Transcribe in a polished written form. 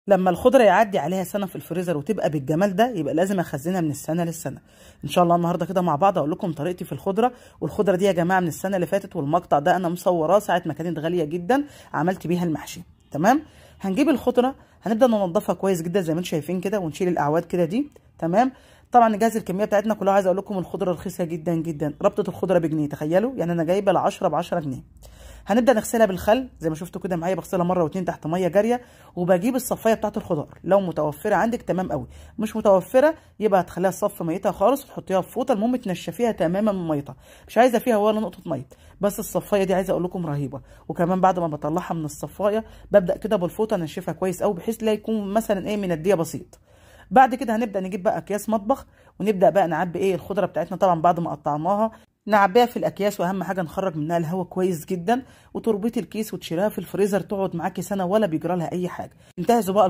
لما الخضرة يعدي عليها سنة في الفريزر وتبقى بالجمال ده يبقى لازم اخزنها من السنة للسنة. ان شاء الله النهارده كده مع بعض اقول لكم طريقتي في الخضرة. والخضره دي يا جماعة من السنة اللي فاتت، والمقطع ده انا مصوراه ساعة ما كانت غالية جدا، عملت بيها المحشي. تمام، هنجيب الخضرة هنبدا ننضفها كويس جدا زي ما انتم شايفين كده، ونشيل الاعواد كده دي. تمام، طبعا نجهز الكمية بتاعتنا كلها. عايز اقول لكم الخضرة رخيصة جدا جدا، ربطه الخضرة بجنيه، تخيلوا يعني انا جايبه ال10 ب10 جنيه. هنبدا نغسلها بالخل زي ما شفتوا كده معايا، بغسلها مرة واتنين تحت مية جارية، وبجيب الصفايه بتاعه الخضار لو متوفرة عندك تمام قوي، مش متوفرة يبقى هتخليها تصفي ميتها خالص وتحطيها في فوطه، المهم تنشفيها تماما من ميتها، مش عايزه فيها ولا نقطة مية. بس الصفايه دي عايزه اقول لكم رهيبة. وكمان بعد ما بطلعها من الصفايه ببدا كده بالفوطه انشفها كويس قوي، بحيث لا يكون مثلا ايه منديه بسيط. بعد كده هنبدا نجيب بقى اكياس مطبخ، ونبدا بقى نعبي ايه الخضرة بتاعتنا. طبعا بعد ما قطعناها نعبيها في الاكياس، واهم حاجة نخرج منها الهواء كويس جدا، وتربطي الكيس وتشيلها في الفريزر تقعد معاكي سنة ولا بيجرى لها اي حاجة. انتهزوا بقى